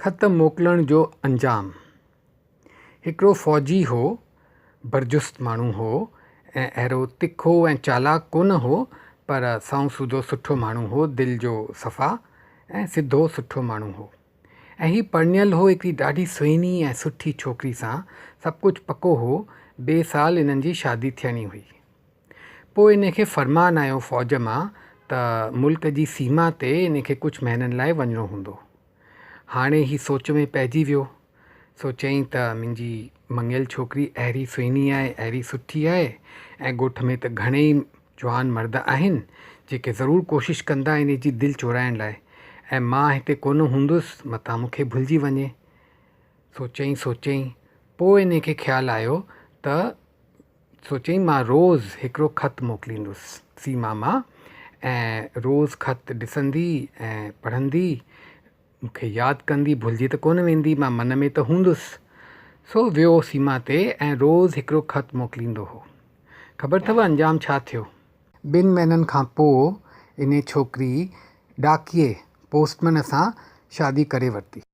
خط موڪلڻ جو انجام. هڪڙو فوجي هو، برجست ماڻهو هو ۽ اهڙو تکو ۽ چالاڪ ڪونه هو، پر سنئون سودو سٺو ماڻهو هو، دل جو صفا ۽ سڌو سٺو ماڻهو هو. ۽ هي پرڻيل هو هڪڙي ڏاڍي سهڻي ۽ سٺي ڇوڪري سان، سڀ ڪجهه پڪو هو، ٻئي سال انهن جي شادي ٿيڻي هئي. پوء انهي کي فرمان آيو فوج مان ته ملڪ جي سيما تي انهي کي ڪجهه مهينن لاء وڃڻو هوندو. هاڻي هي سوچ ۾ پئجي ويو. سو چيائين ته منهنجي مڱيل ڇوڪري اهڙي سهڻي آهي، اهڙي سٺي آهي ۽ ڳوٺ ۾ ته گهڻيئي جوان مرد آهن، جيڪي ضرور ڪوشش ڪندا انهي جي دل چورائڻ لاء ۽ مان هتي ڪونه هوندس، متان مون کي ڀلجي وڃي. سوچيائين سوچيائين، پوء انهي کي خيال آيو ته سوچيائين مان روز هڪڙو خط موڪليندس سيما مان ۽ روز خط ڏسندي ۽ پڙهندي مون کي ياد ڪندي ڀلجي ته ڪونه ويندي مان من ۾ ته هوندس. سو ويو سيما تي ۽ روز هڪڙو خط موڪليندو هو. خبر اٿو انجام ڇا ٿيو؟ ٻن مهينن کان پوء انهي ڇوڪري ڊاڪيي، پوسٽمن، سان شادي ڪري ورتي.